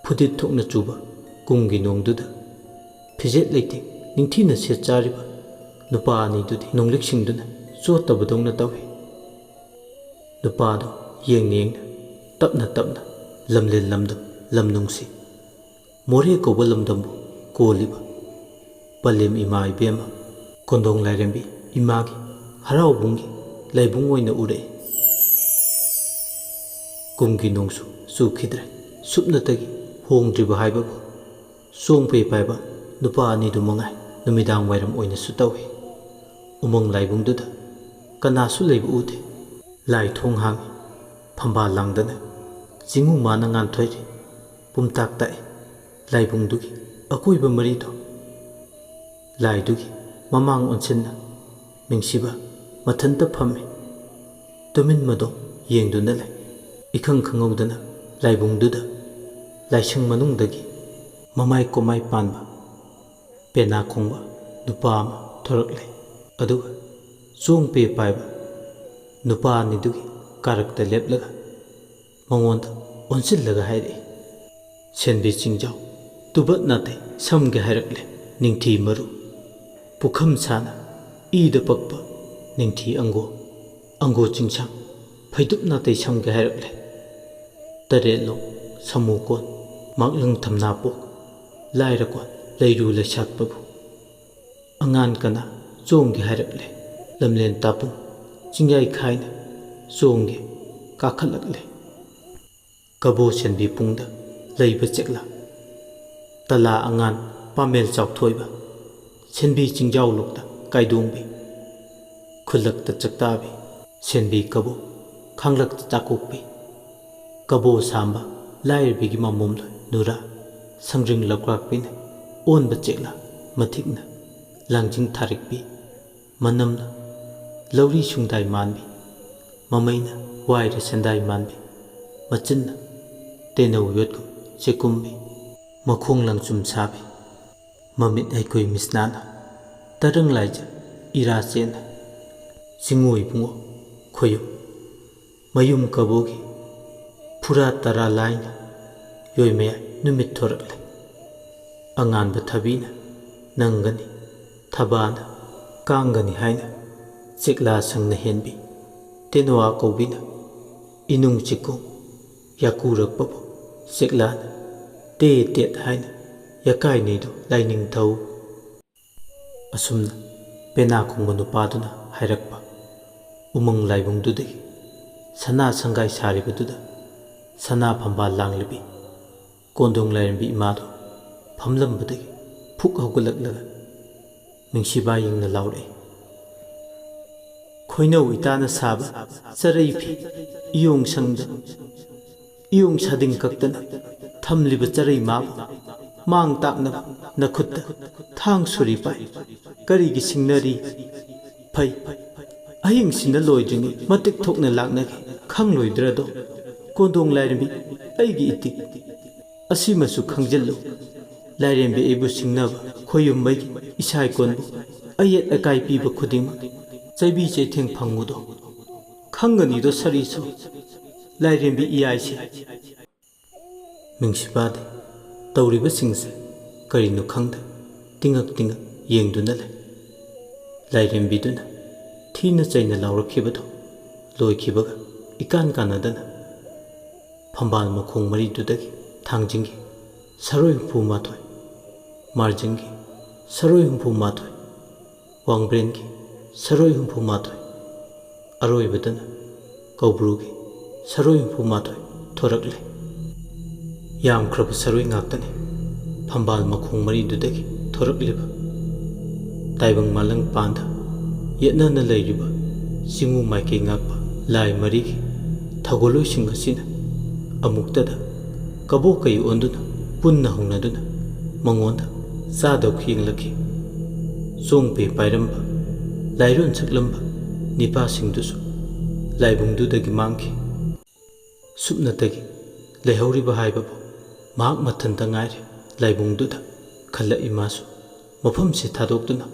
ꯐꯨꯗꯤꯠ ꯊꯣꯛꯅ ꯆꯨꯕ ꯀꯨꯝꯒꯤ ꯅꯣꯡꯗꯨꯗ ꯐꯤꯖꯦꯠ ꯂꯩꯇꯦꯡ ꯅꯤꯡꯊꯤꯅ ꯁꯦꯠ ꯆꯥꯔꯤꯕ ꯅꯨꯄꯥ ꯑꯅꯤꯗꯨꯗꯤ ꯅꯣꯡꯂꯤꯛꯁꯤꯡꯗꯨꯅ ꯆꯣꯠꯇꯕꯗꯧꯅ ꯇꯧꯏ꯫ ꯅꯨꯄꯥꯗꯨ ꯌꯦꯡꯅ ꯌꯦꯡꯅ ꯇꯞꯅ ꯇꯞꯅ ꯂꯝꯂꯦꯟ ꯂꯝꯗꯝ ꯂꯝ ꯅꯨꯡꯁꯤ ꯃꯣꯔꯦ ꯀꯧꯕ ꯂꯝꯗꯝꯕꯨ ꯀꯣꯜꯂꯤꯕ ꯄꯂꯦꯝ ꯏꯃꯥ ꯏꯕꯦꯝꯃ ꯀꯣꯟꯗꯣꯡ ꯂꯥꯏꯔꯦꯝꯕꯤ ꯏꯃꯥꯒꯤ ꯍꯔꯥꯎꯕꯨꯡꯒꯤ ꯂꯥꯏꯕꯨꯡ ꯑꯣꯏꯅ ꯎꯔꯛꯏ꯫ ꯀꯨꯝꯒꯤ ꯅꯣꯡꯁꯨ ꯆꯨꯈꯤꯗ꯭ꯔꯦ꯫ ꯁꯨꯞꯅꯇꯒꯤ ꯍꯣꯡꯗ꯭ꯔꯤꯕ ꯍꯥꯏꯕꯕꯨ ꯆꯣꯡꯄꯦ ꯄꯥꯏꯕ ꯅꯨꯄꯥ ꯑꯅꯤꯗꯨ ꯃꯉꯥꯏ꯫ ꯅꯨꯃꯤꯗꯥꯡ ꯋꯥꯏꯔꯝ ꯑꯣꯏꯅꯁꯨ ꯇꯧꯏ꯫ ꯎꯃꯪ ꯂꯥꯏꯕꯨꯡꯗꯨꯗ ꯀꯅꯥꯁꯨ ꯂꯩꯕ ꯎꯗꯦ꯫ ꯂꯥꯏ ꯊꯣꯡ ꯍꯥꯡꯏ꯫ ꯐꯝꯕꯥꯜ ꯂꯥꯡꯗꯅ ꯆꯤꯡꯉꯨ ꯃꯥꯅ ꯉꯥꯟꯊꯣꯏꯔꯤ꯫ ꯄꯨꯝꯇꯥꯛ ꯇꯥꯛꯏ꯫ ꯂꯥꯏꯕꯨꯡꯗꯨꯒꯤ ꯑꯀꯣꯏꯕ ꯃꯔꯤꯗꯣ ꯂꯥꯏꯗꯨꯒꯤ ꯃꯃꯥꯡ ꯑꯣꯟꯁꯤꯟꯅ ꯃꯤꯡꯁꯤꯕ ꯃꯊꯟꯇ ꯐꯝꯃꯤ꯫ ꯇꯨꯃꯤꯟ ꯃꯗꯣ ꯌꯦꯡꯗꯨꯅ ꯂꯩ꯫ ꯏꯈꯪ ꯈꯪꯍꯧꯗꯅ ꯂꯥꯏꯕꯨꯡꯗꯨꯗ ꯂꯥꯏꯁꯪ ꯃꯅꯨꯡꯗꯒꯤ ꯃꯃꯥꯏ ꯀꯣꯃꯥꯏ ꯄꯥꯟꯕ ꯄꯦꯅꯥ ꯈꯣꯡꯕ ꯅꯨꯄꯥ ꯑꯃ ꯊꯣꯔꯛꯂꯦ꯫ ꯑꯗꯨꯒ ꯆꯣꯡꯄꯦ ꯄꯥꯏꯕ ꯅꯨꯄꯥ ꯑꯅꯤꯗꯨꯒꯤ ꯀꯥꯔꯛꯇ ꯂꯦꯞꯂꯒ ꯃꯉꯣꯟꯗ ꯑꯣꯟꯁꯤꯜꯂꯒ ꯍꯥꯏꯔꯛꯏ, "ꯁꯦꯟꯕꯤ ꯆꯤꯡꯖꯥꯎ, ꯇꯨꯕꯠ ꯅꯥꯇꯩ ꯁꯝꯒꯦ ꯍꯥꯏꯔꯛꯂꯦ ꯅꯤꯡꯊꯤ ꯃꯔꯨ꯫ ꯄꯨꯈꯝ ꯁꯥꯅ ꯏꯗ ꯄꯛꯄ ꯅꯤꯡꯊꯤ ꯑꯪꯒꯣ, ꯑꯪꯒꯣ ꯆꯤꯡꯁꯥꯡ ꯐꯩꯗꯨꯞ ꯅꯥꯇꯩ ꯁꯝꯒꯦ ꯍꯥꯏꯔꯛꯂꯦ꯫ ꯇꯔꯦꯠꯂꯣꯛ ꯁꯃꯨ ꯀꯣꯟ, ꯃꯥꯛꯂꯪ ꯊꯝꯅꯥꯄꯣꯛ, ꯂꯥꯏꯔ ꯀꯣꯟ ꯂꯩꯔꯨ ꯂꯩꯁꯥꯠꯄꯕꯨ꯫ ꯑꯉꯥꯟ ꯀꯅꯥ ꯆꯣꯡꯒꯦ ꯍꯥꯏꯔꯛꯂꯦ ꯂꯝꯂꯦꯟ ꯇꯥꯄꯨꯡ, ꯆꯤꯡꯌꯥꯏ ꯈꯥꯏꯅ ꯆꯣꯡꯒꯦ ꯀꯥꯈꯠꯂꯛꯂꯦ꯫ ꯀꯕꯣ ꯁꯦꯟꯕꯤ ꯄꯨꯡꯗ ꯂꯩꯕ ꯆꯦꯛꯂꯥ, ꯇꯂꯥ ꯑꯉꯥꯟ ꯄꯥꯃꯦꯜ ꯆꯥꯎꯊꯣꯏꯕ, ꯁꯦꯟꯕꯤ ꯆꯤꯡꯖꯥꯎ ꯂꯣꯛꯇ ꯀꯥꯏꯗꯣꯡꯕꯤ, ꯈꯨꯜꯂꯛꯇ ꯆꯥꯛꯇꯥꯕꯤ, ꯁꯦꯟꯕꯤ ꯀꯕꯣ ꯈꯥꯡꯂꯛꯇ ꯆꯥꯀꯣꯛꯄꯤ, ꯀꯕꯣ ꯁꯥꯝꯕ ꯂꯥꯏꯔꯕꯤꯒꯤ ꯃꯃꯣꯝꯗꯣ ꯅꯨꯔꯥ, ꯁꯪꯗ꯭ꯔꯤꯡ ꯂꯧꯀ꯭ꯔꯥꯛꯄꯤꯅ ꯑꯣꯟꯕ ꯆꯦꯛꯂꯥ, ꯃꯊꯤꯛꯅ ꯂꯥꯡꯖꯤꯡ ꯊꯥꯔꯤꯛꯄꯤ, ꯃꯅꯝꯅ ꯂꯧꯔꯤ ꯁꯨꯡꯗꯥꯏ ꯃꯥꯟꯕꯤ, ꯃꯃꯩꯅ ꯋꯥꯏꯔ ꯁꯦꯟꯗꯥꯏ ꯃꯥꯟꯕꯤ, ꯃꯆꯤꯟꯅ ꯇꯦꯅꯧ ꯌꯣꯠꯀꯨꯝ ꯆꯦꯛꯀꯨꯝꯕꯤ, ꯃꯈꯣꯡ ꯂꯪꯆꯨꯝ ꯁꯥꯕꯤ, ꯃꯃꯤꯠ ꯍꯩꯀꯨꯏ ꯃꯤꯁꯅꯥꯅ ꯇꯔꯪ ꯂꯥꯏꯖ ꯏꯔꯥ ꯆꯦꯟꯅ ꯆꯤꯡꯉꯨ ꯏꯕꯨꯡꯉꯣ ꯈꯣꯏꯌꯨꯝ ꯃꯌꯨꯝ ꯀꯕꯣꯒꯤ ꯐꯨꯔꯥ ꯇꯔꯥ ꯂꯥꯏꯅ ꯌꯣꯏꯃꯌꯥꯏ ꯅꯨꯃꯤꯠ ꯊꯣꯔꯛꯂꯦ꯫ ꯑꯉꯥꯟꯕ ꯊꯕꯤꯅ ꯅꯪꯒꯅꯤ, ꯊꯕꯥꯅ ꯀꯥꯡꯒꯅꯤ ꯍꯥꯏꯅ ꯆꯦꯛꯂꯥ ꯁꯪꯅ ꯍꯦꯟꯕꯤ, ꯇꯦꯅꯋꯥ ꯀꯧꯕꯤꯅ ꯏꯅꯨꯡ ꯆꯤꯛꯀꯨꯝ ꯌꯥꯀꯨꯔꯛꯄꯕꯨ ꯆꯦꯛꯂꯥꯅ ꯇꯦ ꯇꯦꯠ ꯍꯥꯏꯅ ꯌꯥꯀꯥꯏꯅꯩꯗꯨ ꯂꯥꯏꯅꯤꯡꯊꯧ꯫ ꯑꯁꯨꯝꯅ ꯄꯦꯅꯥ ꯈꯣꯡꯕ ꯅꯨꯄꯥꯗꯨꯅ ꯍꯥꯏꯔꯛꯄ ꯎꯃꯪ ꯂꯥꯏꯕꯨꯡꯗꯨꯗꯒꯤ ꯁꯅꯥ ꯁꯪꯒꯥꯏ ꯁꯥꯔꯤꯕꯗꯨꯗ ꯁꯅꯥ ꯐꯝꯕꯥꯜ ꯂꯥꯡꯂꯤꯕꯤ ꯀꯣꯟꯗꯣꯡ ꯂꯥꯏꯔꯦꯝꯕꯤ ꯏꯃꯥꯗꯨ ꯐꯝꯂꯝꯕꯗꯒꯤ ꯐꯨꯛ ꯍꯧꯒꯠꯂꯛꯂꯒ ꯃꯤꯡꯁꯤꯕꯥ ꯌꯦꯡꯅ ꯂꯥꯎꯔꯛꯏ, "ꯈꯣꯏꯅꯧ ꯏꯇꯥꯅ ꯁꯥꯕ ꯆꯔꯩ ꯐꯤ ꯏꯌꯣꯡ ꯁꯪꯗ ꯏꯌꯣꯡ ꯁꯥꯗꯤꯡ ꯀꯛꯇꯅ ꯊꯝꯂꯤꯕ ꯆꯔꯩ ꯃꯥꯕꯨ ꯃꯥꯡ ꯇꯥꯛꯅꯕ ꯅꯈꯨꯠꯇ ꯊꯥꯡ ꯁꯨꯔꯤ ꯄꯥꯏ꯫ ꯀꯔꯤꯒꯤ ꯁꯤꯡꯅꯔꯤ? ꯐꯩ, ꯑꯍꯤꯡꯁꯤꯅ ꯂꯣꯏꯗ꯭ꯔꯤꯉꯩ ꯃꯇꯤꯛ ꯊꯣꯛꯅ ꯂꯥꯛꯅꯒꯦ ꯈꯪꯂꯣꯏꯗ꯭ꯔꯗꯣ? ꯀꯣꯟꯗꯣꯡ ꯂꯥꯏꯔꯦꯝꯕꯤ, ꯑꯩꯒꯤ ꯏꯇꯤꯛ ꯑꯁꯤꯃꯁꯨ ꯈꯪꯖꯤꯜꯂꯨ꯫ ꯂꯥꯏꯔꯦꯝꯕꯤ ꯑꯩꯕꯨ ꯁꯤꯡꯅꯕ ꯈꯣꯌꯨꯝꯕꯒꯤ ꯏꯁꯥꯏ ꯀꯣꯟꯕꯨ ꯑꯌꯦꯠ ꯑꯀꯥꯏ ꯄꯤꯕ ꯈꯨꯗꯤꯡꯃꯛ ꯆꯩꯕꯤ ꯆꯩꯊꯦꯡ ꯐꯪꯉꯨꯗꯣ ꯈꯪꯒꯅꯤꯗꯣ ꯁꯥꯔꯤꯁꯨ꯫ ꯂꯥꯏꯔꯦꯝꯕꯤ ꯏꯌꯥꯏꯁꯦ꯫ ꯃꯤꯡꯁꯤꯄꯥꯗꯤ ꯇꯧꯔꯤꯕꯁꯤꯡꯁꯦ ꯀꯔꯤꯅꯣ ꯈꯪꯗꯦ ꯇꯤꯡꯉꯛ ꯇꯤꯡꯉꯛ ꯌꯦꯡꯗꯨꯅ ꯂꯩ꯫ ꯂꯥꯏꯔꯦꯝꯕꯤꯗꯨꯅ ꯊꯤꯅ ꯆꯩꯅ ꯂꯥꯎꯔꯛꯈꯤꯕꯗꯨ ꯂꯣꯏꯈꯤꯕꯒ ꯏꯀꯥꯟ ꯀꯥꯟꯅꯗꯅ ꯐꯝꯕꯥꯜ ꯃꯈꯣꯡ ꯃꯔꯤꯗꯨꯗꯒꯤ ꯊꯥꯡꯖꯤꯡꯒꯤ ꯁꯔꯣꯏ ꯍꯨꯝꯐꯨ ꯃꯥꯊꯣꯏ, ꯃꯥꯔꯖꯤꯡꯒꯤ ꯁꯔꯣꯏ ꯍꯨꯝꯐꯨ ꯃꯥꯊꯣꯏ, ꯋꯥꯡꯕ꯭ꯔꯦꯟꯒꯤ ꯁꯔꯣꯏ ꯍꯨꯝꯐꯨ ꯃꯥꯊꯣꯏ, ꯑꯔꯣꯏꯕꯗꯅ ꯀꯧꯕ꯭ꯔꯨꯒꯤ ꯁꯔꯣꯏ ꯍꯨꯝꯐꯨ ꯃꯥꯊꯣꯏ ꯊꯣꯔꯛꯂꯦ꯫ ꯌꯥꯝꯈ꯭ꯔꯕ ꯁꯔꯣꯏ ꯉꯥꯛꯇꯅꯤ ꯐꯝꯕꯥꯜ ꯃꯈꯣꯡ ꯃꯔꯤꯗꯨꯗꯒꯤ ꯊꯣꯔꯛꯂꯤꯕ꯫ ꯇꯥꯏꯕꯪ ꯃꯥꯂꯪ ꯄꯥꯟꯗ ꯌꯦꯠꯅꯅ ꯂꯩꯔꯤꯕ ꯆꯤꯡꯉꯨ ꯃꯥꯏꯀꯩ ꯉꯥꯛꯄ ꯂꯥꯏ ꯃꯔꯤꯒꯤ ꯊꯧꯒꯜꯂꯣꯏꯁꯤꯡ ꯑꯁꯤꯅ ꯑꯃꯨꯛꯇꯗ ꯀꯕꯣꯛ ꯀꯩ ꯑꯣꯟꯗꯨꯅ ꯄꯨꯟꯅ ꯍꯧꯅꯗꯨꯅ ꯃꯉꯣꯟꯗ ꯆꯥꯗꯧ ꯌꯦꯡꯂꯛꯈꯤ꯫ ꯆꯣꯡ ꯄꯦ ꯄꯥꯏꯔꯝꯕ, ꯂꯥꯏꯔꯣꯟ ꯁꯛꯂꯝꯕ ꯅꯤꯄꯥꯁꯤꯡꯗꯨꯁꯨ ꯂꯥꯏꯕꯨꯡꯗꯨꯗꯒꯤ ꯃꯥꯡꯈꯤ꯫ ꯁꯨꯞꯅꯇꯒꯤ ꯂꯩꯍꯧꯔꯤꯕ ꯍꯥꯏꯕꯕꯨ ꯃꯍꯥꯛ ꯃꯊꯟꯇ ꯉꯥꯏꯔꯦ꯫ ꯂꯥꯏꯕꯨꯡꯗꯨꯗ ꯈꯜꯂꯛꯏ ꯃꯥꯁꯨ꯫ ꯃꯐꯝꯁꯤ ꯊꯥꯗꯣꯛꯇꯨꯅ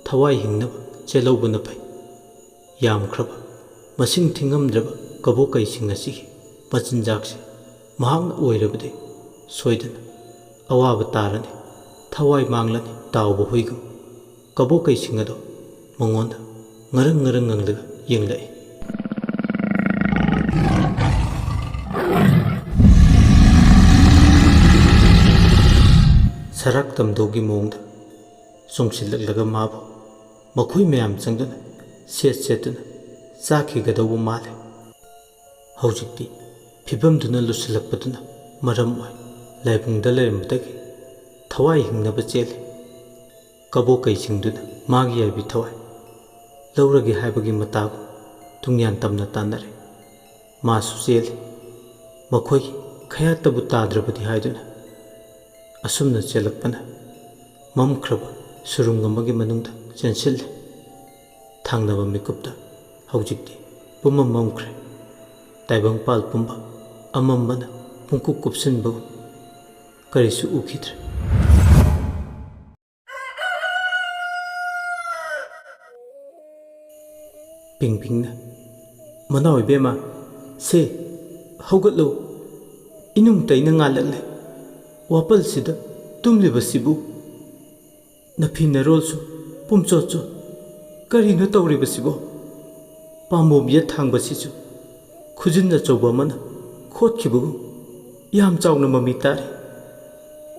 ꯊꯋꯥꯏ ꯍꯤꯡꯅꯕ ꯆꯦꯜꯍꯧꯕꯅ ꯐꯩ꯫ ꯌꯥꯝꯈ꯭ꯔꯕ, ꯃꯁꯤꯡ ꯊꯤꯉꯝꯗ꯭ꯔꯕ ꯀꯕꯣꯛ ꯀꯩꯁꯤꯡ ꯑꯁꯤꯒꯤ ꯃꯆꯤꯟꯖꯥꯛꯁꯤ ꯃꯍꯥꯛꯅ ꯑꯣꯏꯔꯕꯗꯤ ꯁꯣꯏꯗꯅ ꯑꯋꯥꯕ ꯇꯥꯔꯅꯤ, ꯊꯋꯥꯏ ꯃꯥꯡꯂꯅꯤ꯫ ꯇꯥꯎꯕ ꯍꯨꯏꯒꯨꯝ ꯀꯕꯣꯛ ꯀꯩꯁꯤꯡ ꯑꯗꯣ ꯃꯉꯣꯟꯗ ꯉꯔꯪ ꯉꯔꯪ ꯉꯪꯂꯒ ꯌꯦꯡꯂꯛꯏ꯫ ꯁꯔꯥꯛ ꯇꯝꯗꯧꯒꯤ ꯃꯑꯣꯡꯗ ꯆꯣꯡꯁꯤꯜꯂꯛꯂꯒ ꯃꯥꯕꯨ ꯃꯈꯣꯏ ꯃꯌꯥꯝ ꯆꯪꯗꯨꯅ ꯁꯦꯠ ꯁꯦꯠꯇꯨꯅ ꯆꯥꯈꯤꯒꯗꯧꯕ ꯃꯥꯜꯂꯦ꯫ ꯍꯧꯖꯤꯛꯇꯤ ꯐꯤꯕꯝꯗꯨꯅ ꯂꯨꯁꯤꯜꯂꯛꯄꯗꯨꯅ ꯃꯔꯝ ꯑꯣꯏ ꯂꯥꯏꯕꯨꯡꯗ ꯂꯩꯔꯝꯕꯗꯒꯤ ꯊꯋꯥꯏ ꯍꯤꯡꯅꯕ ꯆꯦꯜꯂꯤ꯫ ꯀꯕꯣꯛ ꯀꯩꯁꯤꯡꯗꯨꯅ ꯃꯥꯒꯤ ꯌꯥꯏꯕꯤ ꯊꯋꯥꯏ ꯂꯧꯔꯒꯦ ꯍꯥꯏꯕꯒꯤ ꯃꯇꯥꯒꯨꯝ ꯇꯨꯡꯌꯥꯟ ꯇꯝꯅ ꯇꯥꯟꯅꯔꯦ꯫ ꯃꯥꯁꯨ ꯆꯦꯜꯂꯤ꯫ ꯃꯈꯣꯏꯒꯤ ꯈꯌꯥꯠꯇꯕꯨ ꯇꯥꯗ꯭ꯔꯕꯗꯤ ꯍꯥꯏꯗꯨꯅ ꯑꯁꯨꯝꯅ ꯆꯦꯜꯂꯛꯄꯅ ꯃꯝꯈ꯭ꯔꯕ ꯁꯨꯔꯨꯡ ꯑꯃꯒꯤ ꯃꯅꯨꯡꯗ ꯆꯦꯟꯁꯤꯜꯂꯦ꯫ ꯊꯪꯅꯕ ꯃꯤꯀꯨꯞꯇ ꯍꯧꯖꯤꯛꯇꯤ ꯄꯨꯝꯃꯝ ꯃꯝꯈ꯭ꯔꯦ꯫ ꯇꯥꯏꯕꯪꯄꯥꯜ ꯄꯨꯝꯕ ꯑꯃꯝꯕꯅ ꯄꯨꯡꯀꯨꯞ ꯀꯨꯞꯁꯤꯟꯕꯒꯨꯝ ꯀꯔꯤꯁꯨ ꯎꯈꯤꯗ꯭ꯔꯦ꯫ ꯄꯤꯡꯄꯤꯡꯅ, "ꯃꯅꯥꯎ ꯏꯕꯦꯝꯃ, ꯁꯦ, ꯍꯧꯒꯠꯂꯣ꯫ ꯏꯅꯨꯡ ꯇꯩꯅ ꯉꯥꯜꯂꯛꯂꯦ꯫ ꯋꯥꯄꯜꯁꯤꯗ ꯇꯨꯝꯂꯤꯕꯁꯤꯕꯨ? ꯅꯐꯤ ꯅꯔꯣꯜꯁꯨ ꯄꯨꯝꯆꯣꯠ ꯆꯣꯠ꯫ ꯀꯔꯤꯅꯣ ꯇꯧꯔꯤꯕꯁꯤꯕꯣ? ꯄꯥꯝꯕꯣꯝ ꯌꯦꯠ ꯊꯥꯡꯕꯁꯤꯁꯨ ꯈꯨꯖꯤꯟ ꯑꯆꯧꯕ ꯑꯃꯅ ꯈꯣꯠꯈꯤꯕꯒꯨꯝ ꯌꯥꯝ ꯆꯥꯎꯅ ꯃꯃꯤ ꯇꯥꯔꯦ꯫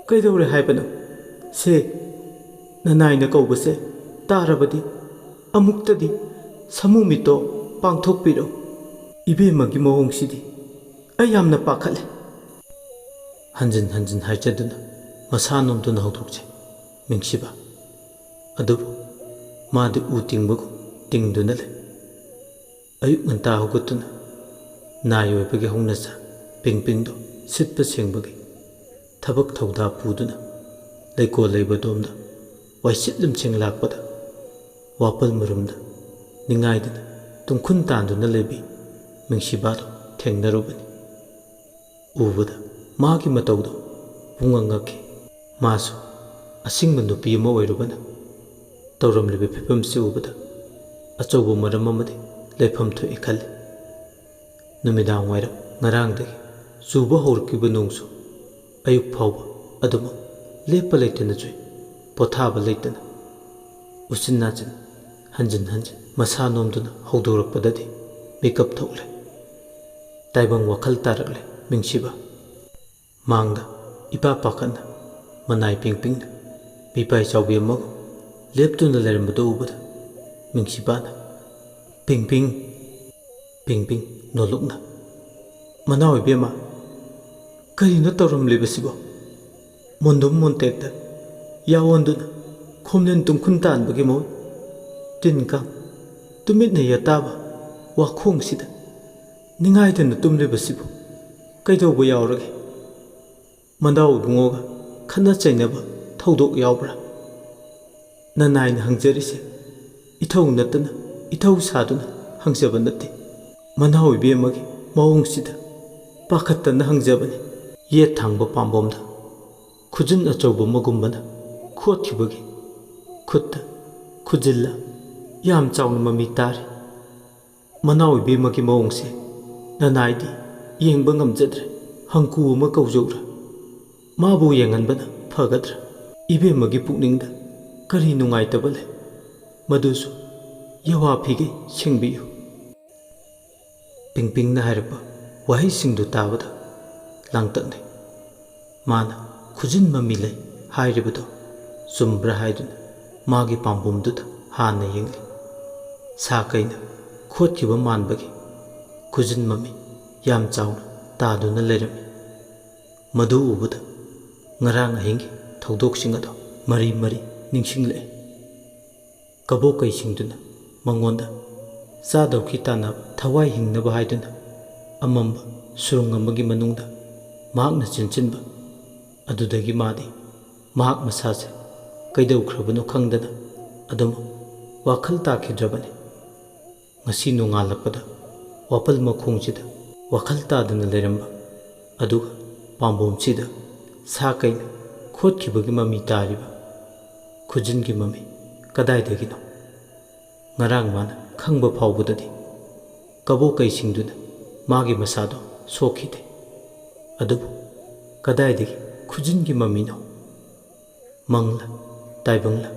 ꯀꯩꯗꯧꯔꯦ ꯍꯥꯏꯕꯅꯣ? ꯁꯦ, ꯅꯅꯥꯏꯅ ꯀꯧꯕꯁꯦ ꯇꯥꯔꯕꯗꯤ ꯑꯃꯨꯛꯇꯗꯤ ꯁꯥꯃꯨ ꯃꯤꯠꯇꯣ ꯄꯥꯡꯊꯣꯛꯄꯤꯔꯣ꯫ ꯏꯕꯦꯝꯃꯒꯤ ꯃꯑꯣꯡꯁꯤꯗꯤ ꯑꯩ ꯌꯥꯝꯅ ꯄꯥꯈꯠꯂꯦ꯫" ꯍꯟꯖꯤꯟ ꯍꯟꯖꯤꯟ ꯍꯥꯏꯖꯗꯨꯅ ꯃꯁꯥ ꯅꯣꯝꯗꯨꯅ ꯍꯧꯗꯣꯛꯆꯩ ꯃꯤꯡꯁꯤꯕ꯫ ꯑꯗꯨꯕꯨ ꯃꯥꯗꯤ ꯎ ꯇꯤꯡꯕꯒꯨꯝ ꯇꯤꯡꯗꯨꯅ ꯂꯩ꯫ ꯑꯌꯨꯛ ꯉꯟꯇꯥ ꯍꯧꯒꯠꯇꯨꯅ ꯅꯥꯏ ꯑꯣꯏꯕꯒꯤ ꯍꯧꯅꯁꯥ ꯄꯤꯡꯄꯤꯡꯗꯣ ꯁꯤꯠꯄ ꯁꯦꯡꯕꯒꯤ ꯊꯕꯛ ꯊꯧꯗꯥ ꯄꯨꯗꯨꯅ ꯂꯩꯀꯣꯜ ꯂꯩꯕꯗꯣꯝꯗ ꯋꯥꯏꯁꯤꯠ ꯂꯝꯁꯦꯡ ꯂꯥꯛꯄꯗ, ꯋꯥꯄꯜ ꯃꯔꯨꯝꯗ ꯅꯤꯡꯉꯥꯏꯗꯅ ꯇꯨꯡꯈꯨꯟ ꯇꯥꯟꯗꯨꯅ ꯂꯩꯕꯤ ꯃꯤꯡꯁꯤꯕꯥꯗꯣ ꯊꯦꯡꯅꯔꯨꯕꯅꯤ꯫ ꯎꯕꯗ ꯃꯥꯒꯤ ꯃꯇꯧꯗꯣ ꯄꯨꯡꯉꯛ ꯉꯛꯈꯤ꯫ ꯃꯥꯁꯨ ꯑꯁꯤꯡꯕ ꯅꯨꯄꯤ ꯑꯃ ꯑꯣꯏꯔꯨꯕꯅ ꯇꯧꯔꯝꯂꯤꯕ ꯐꯤꯕꯝꯁꯤ ꯎꯕꯗ ꯑꯆꯧꯕ ꯃꯔꯝ ꯑꯃꯗꯤ ꯂꯩꯐꯝ ꯊꯣꯛꯏ ꯈꯜꯂꯤ꯫ ꯅꯨꯃꯤꯗꯥꯡ ꯋꯥꯏꯔꯝ ꯉꯔꯥꯡꯗꯒꯤ ꯆꯨꯕ ꯍꯧꯔꯛꯈꯤꯕ ꯅꯣꯡꯁꯨ ꯑꯌꯨꯛ ꯐꯥꯎꯕ ꯑꯗꯨꯃꯛ ꯂꯦꯞꯄ ꯂꯩꯇꯅ ꯆꯨꯏ꯫ ꯄꯣꯊꯥꯕ ꯂꯩꯇꯅ ꯎꯆꯤꯟ ꯅꯥꯆꯤꯟ ꯍꯟꯖꯤꯟ ꯍꯟꯖꯤꯟ ꯃꯁꯥ ꯅꯣꯝꯗꯨꯅ ꯍꯧꯗꯣꯔꯛꯄꯗꯗꯤ ꯃꯤꯀꯞ ꯊꯣꯛꯂꯦ꯫ ꯇꯥꯏꯕꯪ ꯋꯥꯈꯜ ꯇꯥꯔꯛꯂꯦ ꯃꯤꯡꯁꯤꯕ꯫ ꯃꯥꯡꯗ ꯏꯄꯥ ꯄꯥꯈꯠꯅ ꯃꯅꯥꯏ ꯄꯤꯡꯄꯤꯡꯅ ꯃꯤꯄꯥꯏ ꯆꯥꯎꯕꯤ ꯑꯃꯒꯨꯝ ꯂꯦꯞꯇꯨꯅ ꯂꯩꯔꯝꯕꯗꯨ ꯎꯕꯗ ꯃꯤꯡꯁꯤꯕꯥꯅ, "ꯄꯤꯡꯄꯤꯡ!" ꯄꯤꯡꯄꯤꯡ ꯅꯣꯂꯨꯛꯅ, "ꯃꯅꯥꯎ ꯏꯕꯦꯝꯃ, ꯀꯔꯤꯅꯣ ꯇꯧꯔꯝꯂꯤꯕꯁꯤꯕꯣ? ꯃꯣꯟꯗꯨꯝ ꯃꯣꯟꯇꯦꯛꯇ ꯌꯥꯑꯣꯟꯗꯨꯅ ꯈꯣꯝꯂꯦꯟ ꯇꯨꯡꯈꯨꯟ ꯇꯥꯟꯕꯒꯤ ꯃꯍꯨꯠ, ꯇꯤꯟ ꯀꯥꯡ ꯇꯨꯃꯤꯠꯅ ꯌꯥꯇꯥꯕ ꯋꯥꯈꯣꯡꯁꯤꯗ ꯅꯤꯡꯉꯥꯏꯗꯅ ꯇꯨꯝꯂꯤꯕꯁꯤꯕꯨ ꯀꯩꯗꯧꯕ ꯌꯥꯎꯔꯒꯦ? ꯃꯅꯥꯎ ꯏꯕꯨꯡꯉꯣꯒ ꯈꯠꯅ ꯆꯩꯅꯕ ꯊꯧꯗꯣꯛ ꯌꯥꯎꯕ꯭ꯔꯥ? ꯅꯅꯥꯏꯅ ꯍꯪꯖꯔꯤꯁꯦ ꯏꯊꯧ ꯅꯠꯇꯅ ꯏꯊꯧ ꯁꯥꯗꯨꯅ ꯍꯪꯖꯕ ꯅꯠꯇꯦ꯫ ꯃꯅꯥꯎ ꯏꯕꯦꯝꯃꯒꯤ ꯃꯑꯣꯡꯁꯤꯗ ꯄꯥꯈꯠꯇꯅ ꯍꯪꯖꯕꯅꯤ꯫" ꯌꯦꯠ ꯊꯪꯕ ꯄꯥꯝꯕꯣꯝꯗ ꯈꯨꯖꯤꯟ ꯑꯆꯧꯕ ꯑꯃꯒꯨꯝꯕꯅ ꯈꯣꯠꯈꯤꯕꯒꯤ ꯈꯨꯠꯇ ꯈꯨꯖꯤꯜꯂ ꯌꯥꯝ ꯆꯥꯎꯅ ꯃꯃꯤ ꯇꯥꯔꯤ꯫ ꯃꯅꯥꯎ ꯏꯕꯦꯝꯃꯒꯤ ꯃꯑꯣꯡꯁꯦ ꯅꯅꯥꯏꯗꯤ ꯌꯦꯡꯕ ꯉꯝꯖꯗ꯭ꯔꯦ꯫ ꯍꯪꯀꯨ ꯑꯃ ꯀꯧꯖꯧꯔꯥ? ꯃꯥꯕꯨ ꯌꯦꯡꯍꯟꯕꯅ ꯐꯒꯗ꯭ꯔꯥ? ꯏꯕꯦꯝꯃꯒꯤ ꯄꯨꯛꯅꯤꯡꯗ ꯀꯔꯤ ꯅꯨꯡꯉꯥꯏꯇꯕ ꯂꯩ? ꯃꯗꯨꯁꯨ ꯌꯋꯥ ꯐꯤꯒꯩ ꯁꯦꯡꯕꯤꯌꯨ꯫ ꯄꯤꯡꯄꯤꯡꯅ ꯍꯥꯏꯔꯛꯄ ꯋꯥꯍꯩꯁꯤꯡꯗꯨ ꯇꯥꯕꯗ ꯂꯥꯡꯇꯛꯅꯩ꯫ ꯃꯥꯅ ꯈꯨꯖꯤꯟ ꯃꯃꯤ ꯂꯩ ꯍꯥꯏꯔꯤꯕꯗꯣ ꯆꯨꯝꯕ꯭ꯔꯥ ꯍꯥꯏꯗꯨꯅ ꯃꯥꯒꯤ ꯄꯥꯝꯕꯣꯝꯗꯨꯗ ꯍꯥꯟꯅ ꯌꯦꯡꯂꯤ꯫ ꯁꯥ ꯀꯩꯅ ꯈꯣꯠꯈꯤꯕ ꯃꯥꯟꯕꯒꯤ ꯈꯨꯖꯤꯟ ꯃꯃꯤ ꯌꯥꯝ ꯆꯥꯎꯅ ꯇꯥꯗꯨꯅ ꯂꯩꯔꯝꯃꯤ꯫ ꯃꯗꯨ ꯎꯕꯗ ꯉꯔꯥꯡ ꯑꯍꯤꯡꯒꯤ ꯊꯧꯗꯣꯛꯁꯤꯡ ꯑꯗꯣ ꯃꯔꯤ ꯃꯔꯤ ꯅꯤꯡꯁꯤꯡꯂꯛꯏ꯫ ꯀꯕꯣꯀꯩꯁꯤꯡꯗꯨꯅ ꯃꯉꯣꯟꯗ ꯆꯥꯗꯧꯀꯤ ꯇꯥꯟꯅꯕ ꯊꯋꯥꯏ ꯍꯤꯡꯅꯕ ꯍꯥꯏꯗꯨꯅ ꯑꯃꯝꯕ ꯁꯨꯔꯨꯡ ꯑꯃꯒꯤ ꯃꯅꯨꯡꯗ ꯃꯍꯥꯛꯅ ꯆꯦꯟꯁꯤꯟꯕ ꯑꯗꯨꯗꯒꯤ ꯃꯥꯗꯤ ꯃꯍꯥꯛ ꯃꯁꯥꯁꯦ ꯀꯩꯗꯧꯈ꯭ꯔꯕꯅꯣ ꯈꯪꯗꯅ ꯑꯗꯨꯝ ꯋꯥꯈꯜ ꯇꯥꯈꯤꯗ꯭ꯔꯕꯅꯤ꯫ ꯉꯁꯤ ꯅꯣꯡꯉꯥꯜꯂꯛꯄꯗ ꯋꯥꯄꯜ ꯃꯈꯣꯡꯁꯤꯗ ꯋꯥꯈꯜ ꯇꯥꯗꯅ ꯂꯩꯔꯝꯕ, ꯑꯗꯨꯒ ꯄꯥꯝꯕꯣꯝꯁꯤꯗ ꯁꯥ ꯀꯩꯅ ꯈꯣꯠꯈꯤꯕꯒꯤ ꯃꯃꯤ ꯇꯥꯔꯤꯕ ꯈꯨꯖꯤꯟꯒꯤ ꯃꯃꯤ ꯀꯗꯥꯏꯗꯒꯤꯅꯣ? ꯉꯔꯥꯡ ꯃꯥꯅ ꯈꯪꯕ ꯐꯥꯎꯕꯗꯗꯤ ꯀꯕꯣꯀꯩꯁꯤꯡꯗꯨꯅ ꯃꯥꯒꯤ ꯃꯁꯥꯗꯣ ꯁꯣꯛꯈꯤꯗꯦ꯫ ꯑꯗꯨꯕꯨ ꯀꯗꯥꯏꯗꯒꯤ ꯈꯨꯖꯤꯟꯒꯤ ꯃꯃꯤꯅꯣ? ꯃꯪꯂꯥ ꯇꯥꯏꯕꯪꯂꯥ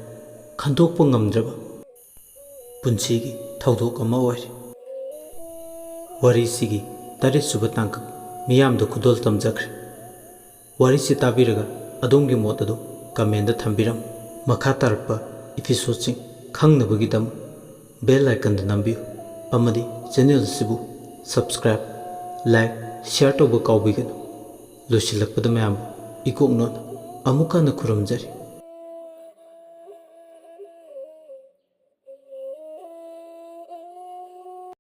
ꯈꯟꯗꯣꯛꯄ ꯉꯝꯗ꯭ꯔꯕ ꯄꯨꯟꯁꯤꯒꯤ ꯊꯧꯗꯣꯛ ꯑꯃ ꯑꯣꯏꯔꯤ꯫ ꯋꯥꯔꯤꯁꯤꯒꯤ ꯇꯔꯦꯠꯁꯨꯕ ꯇꯥꯡꯀꯛ ꯃꯤꯌꯥꯝꯗ ꯈꯨꯗꯣꯜ ꯇꯝꯖꯈ꯭ꯔꯦ꯫ ꯋꯥꯔꯤꯁꯤ ꯇꯥꯕꯤꯔꯒ ꯑꯗꯣꯝꯒꯤ ꯃꯣꯠ ꯑꯗꯨ ꯀꯃꯦꯟꯗ ꯊꯝꯕꯤꯔꯝꯃꯨ꯫ ꯃꯈꯥ ꯇꯥꯔꯛꯄ ꯏꯄꯤꯁꯣꯗꯁꯤꯡ ꯈꯪꯅꯕꯒꯤꯗꯃꯛ ꯕꯦꯜ ꯑꯥꯏꯀꯟꯗ ꯅꯝꯕꯤꯌꯨ ꯑꯃꯗꯤ ꯆꯦꯅꯦꯜ ꯑꯁꯤꯕꯨ ꯁꯕꯁꯀ꯭ꯔꯥꯏꯕ, ꯂꯥꯏꯛ, ꯁꯤꯌꯔ ꯇꯧꯕ ꯀꯥꯎꯕꯤꯒꯅꯨ꯫ ꯂꯣꯏꯁꯤꯜꯂꯛꯄꯗ ꯃꯌꯥꯝꯕꯨ ꯏꯀꯣꯛ ꯅꯣꯠꯅ ꯑꯃꯨꯛꯀ ꯍꯟꯅ ꯈꯨꯔꯨꯝꯖꯔꯤ꯫